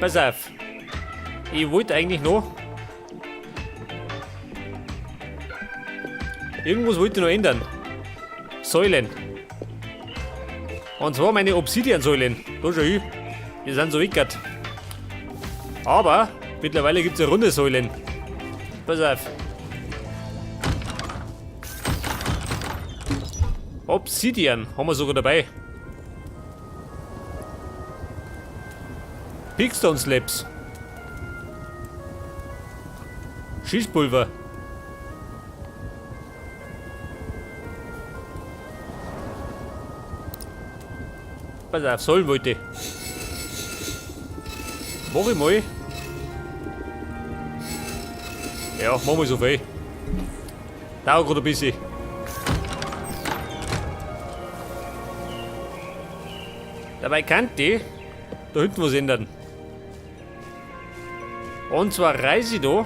Pass auf. Ich wollte eigentlich noch. Irgendwas wollte ich noch ändern. Säulen. Und zwar meine Obsidian-Säulen. Da schau ich. Die sind so wickert. Aber mittlerweile gibt es ja runde Säulen. Pass auf. Obsidian haben wir sogar dabei. Pigstone Slabs. Schießpulver. Pass auf, Säulen wollte ich. Mach ich mal. Ja, machen wir so viel. Dauert gerade ein bisschen. Dabei kann ich da hinten was ändern. Und zwar reiße ich da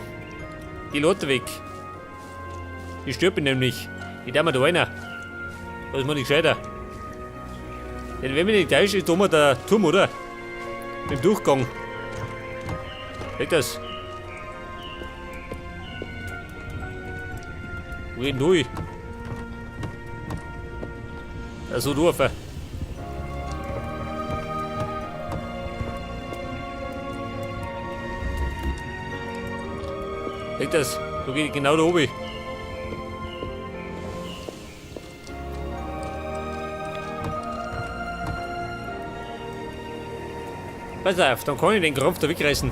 die Leute weg. Die stört mich nämlich. Die darf mir da einer. Das ist mir nicht gescheiter. Denn wenn mich nicht täusche, ist da immer der Turm, oder? Mit dem Durchgang. Seht das? Wo geht denn durch? Da ist so doof. Seht das? So geht genau da oben. Pass auf, dann kann ich den Krampf da wegreißen.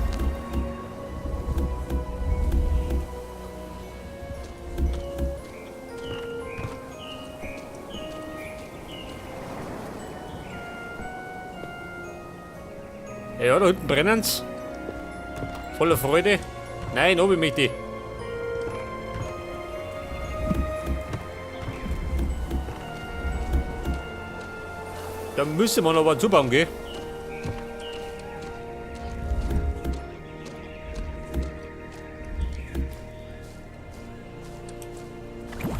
Ja, da hinten brennen's. Voller Freude. Nein, oben möchte ich. Da müsste man aber zubauen, gell?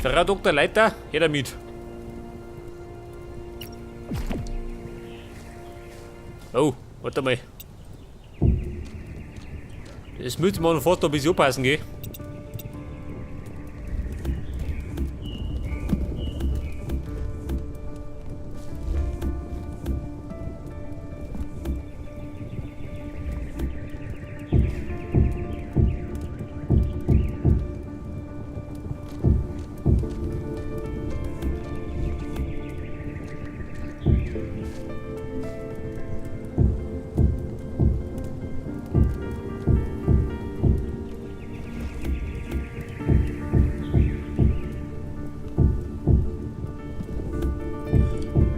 Frau Dr. Leiter, her damit. Oh, warte mal. Das müsste man fast noch ein bisschen aufpassen, gell?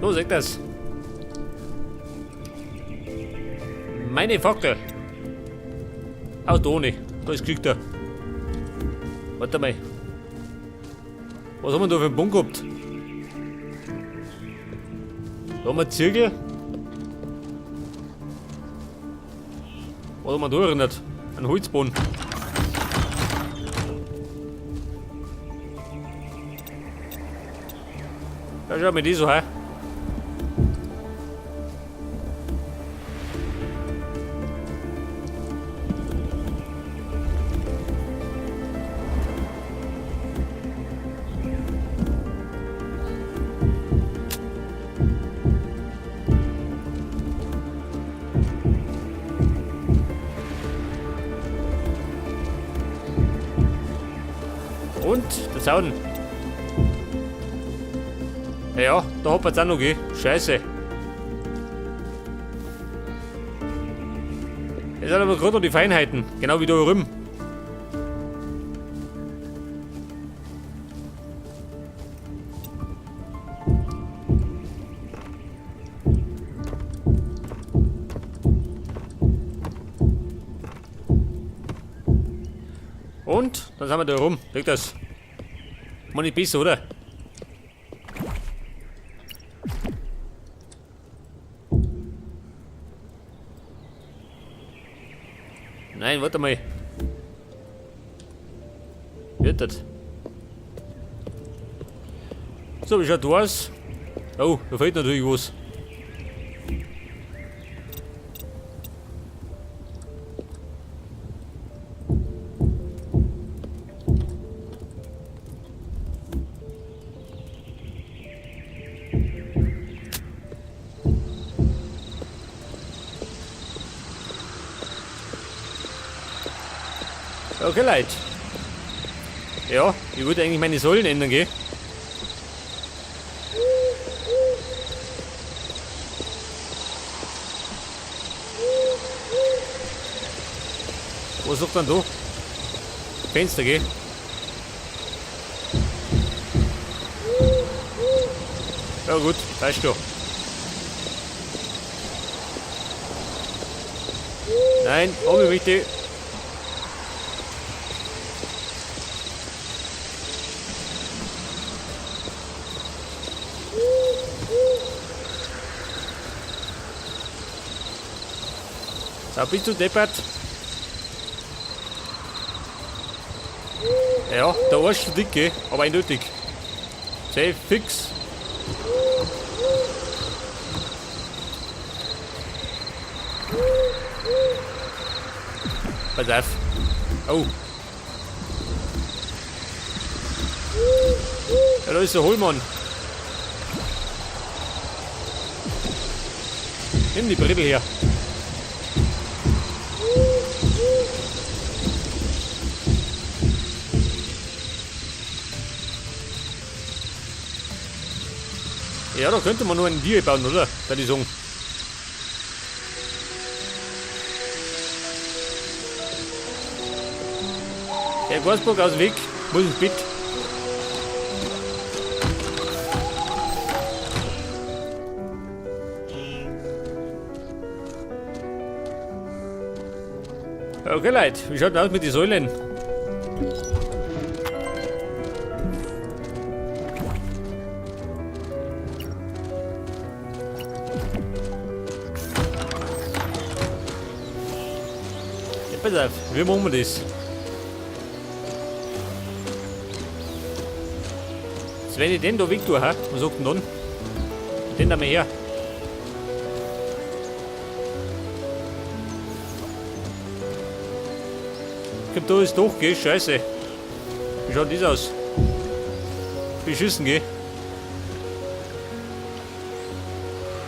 So, seht das. Meine Fackel. Auch da nicht. Da ist gekriegt er. Warte mal. Was haben wir da für einen Punkt gehabt? Da haben wir Ziegel. Was haben wir da erinnert? Ein Holzboden. Ja, schau mir die so her. Und der Zaun. Ja, da hat es auch noch, gell? Scheiße. Das sind aber gerade noch die Feinheiten, genau wie da drüben. Und dann sind wir da rum. Liegt das? Mal nicht besser, oder? Nein, warte mal. Wird das? So, wie schaut du aus? Oh, da fehlt natürlich was. Okay, Leute. Ja, ich würde eigentlich meine Säulen ändern, gell? Was sagt denn da? Fenster, gell? Ja gut, weißt du. Nein, oben bitte. So, bist du deppert? Ja, der Arsch ist dick, gell? Aber eindeutig. Safe, fix. Pass auf. Oh. Ja, da ist der Hohlmann. Nimm die Brille her. Ja, da könnte man nur einen Deal bauen, oder? Bei die sagen. Der Gasbock aus dem Weg, muss ins Bett. Okay, Leute, wie schaut denn aus mit den Säulen? Ja, pass auf, wie machen wir das? Jetzt, wenn ich den da weg tue, hä? Was sagt denn dann? Den da mal her. Kommt da ist doch, gell? Scheiße. Wie schaut das aus? Beschissen, gell?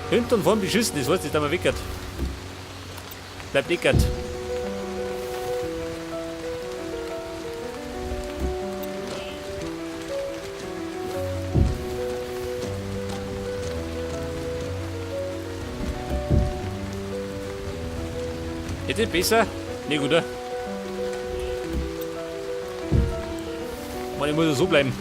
Hinten und vorn beschissen, das heißt, das da mal weckert. Bleibt eckert. Geht das besser? Nicht, oder? Mann, ich muss ja so bleiben.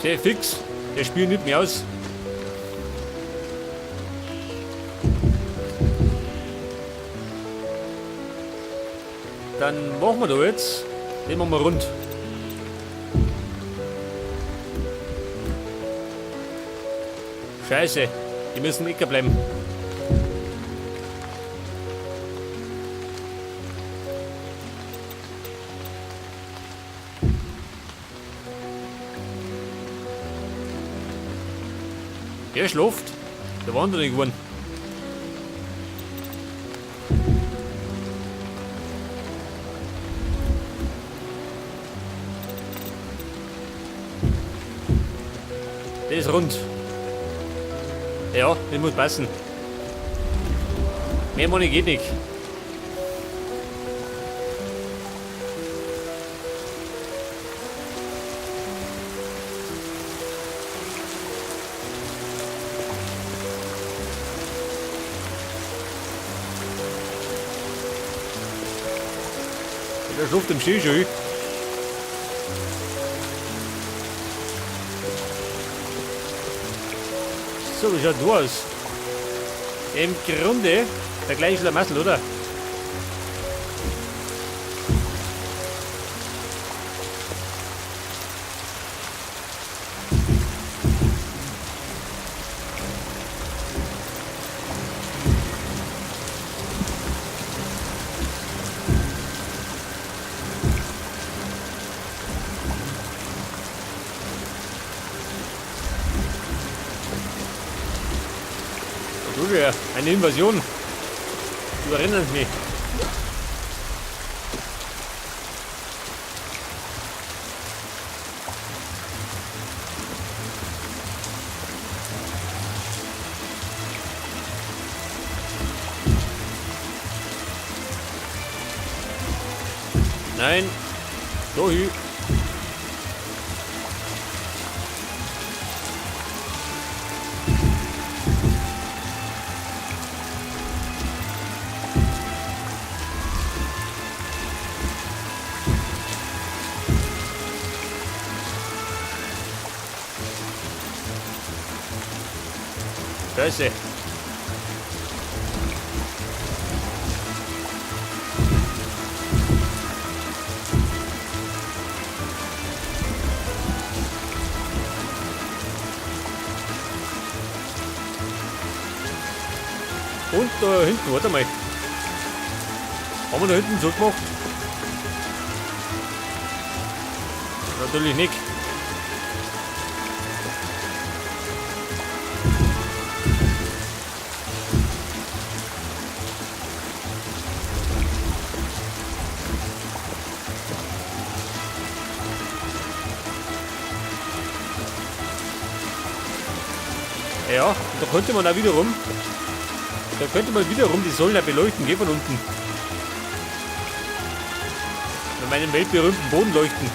Sehr fix. Der Spiel nimmt mich aus. Dann machen wir da jetzt. Den machen wir rund. Scheiße, die müssen ecker bleiben. Der schläft. Der Wanderer geworden. Der ist rund. Ja, das muss passen. Mehr Money geht nicht. Der schläft im Ski schon. So, wie schaut du aus? Im Grunde der gleiche Schlamassel, oder? Du ja, eine Invasion. Überrennen sie mich. Nein. Da hin. Scheiße. Und da hinten, warte mal. Haben wir da hinten so gemacht? Natürlich nicht. Ja, da könnte man auch wiederum. Da könnte man wiederum die Säulen beleuchten, geh von unten. Mit meinem weltberühmten Boden leuchten.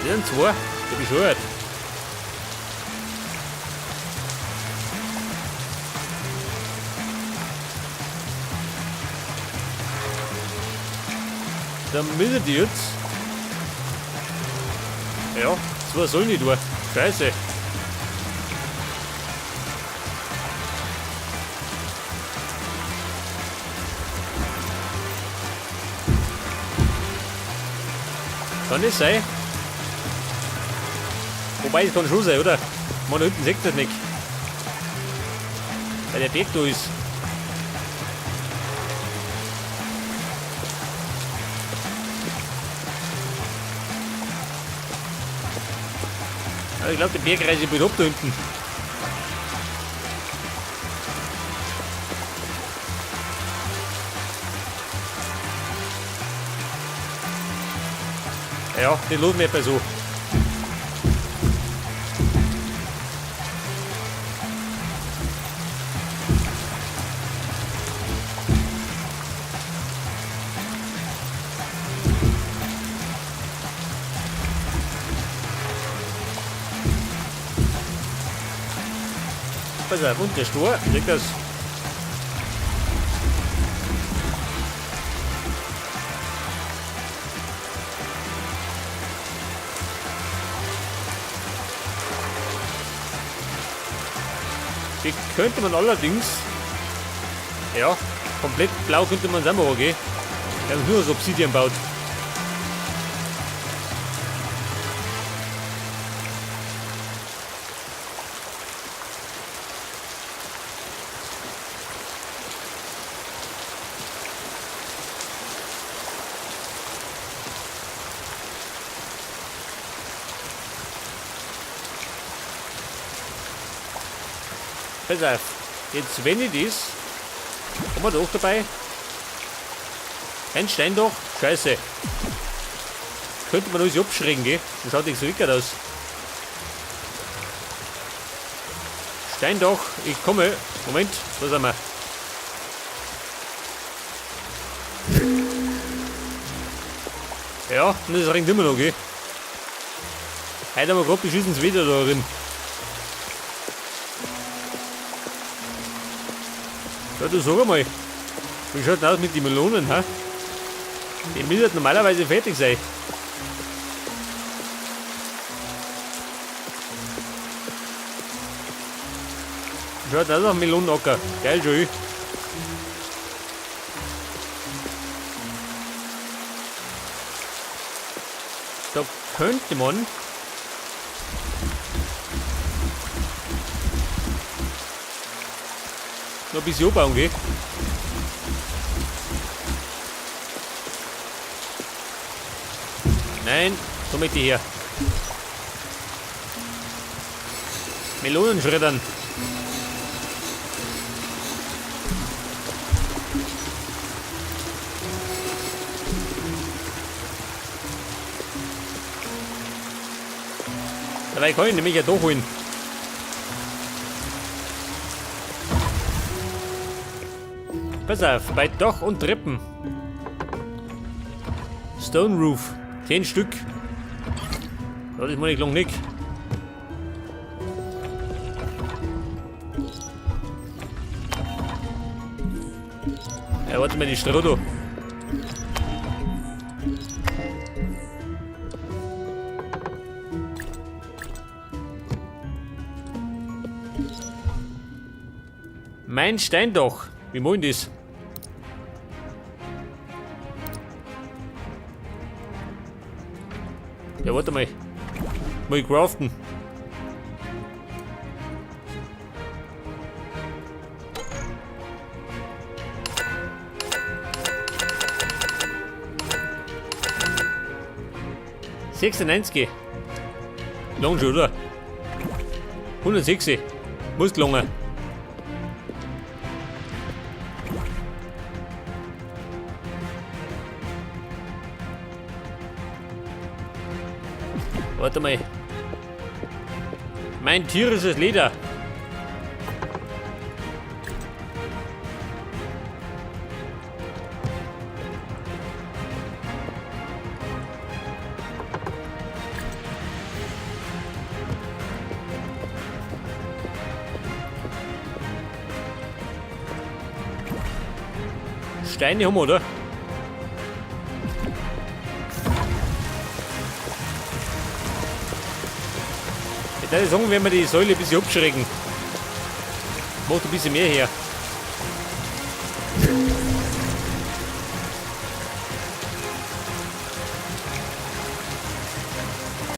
Das sind zwei, der bescheuert. Dann müssen die jetzt. Ja, zwei sollen nicht tun. Scheiße. Kann das sein? Wobei, es kann schon sein, oder? Man, da hinten sieht das nicht. Weil der Berg da ist. Ja, ich glaube, die Bergreise bald ab da hinten. Ja, den lassen wir etwa so. Pass auf, und der Stor, seht das? Die könnte man allerdings, ja, komplett blau könnte man es auch machen, gell? Wir haben nur aus Obsidian gebaut. Pass auf, jetzt wenn ich das, haben wir da auch dabei? Ein Stein doch? Scheiße. Könnte man alles abschrägen, gell? Das schaut nicht so wickert aus. Steindach, ich komme. Moment, da sind wir. Ja, und das regnet immer noch, gell? Heute haben wir gerade beschissenes Wetter da drin. Ja, du sag einmal, wie schaut denn aus mit den Melonen, hä? Die müssen normalerweise fertig sein. Schaut aus nach Melonenacker. Geil schon. Da könnte man noch ein bisschen anbauen, gell? Nein, da möchte ich her. Melonen schreddern. Dabei kann ich nämlich ja da holen. Pass auf, bei Dach und Treppen. Stone Roof. 10 Stück. Ja, das meine ich lang nicht. Ja, warte mal, die Stroh da. Mein Steindach. Wie meint das? Ja, warte mal. Mal craften. 96. Lang schon, oder? 106. Muss gelungen. Warte mal. Mein tierisches Leder. Steine haben wir, oder? Ich würde sagen, wenn wir die Säule ein bisschen abschrecken. Macht ein bisschen mehr her.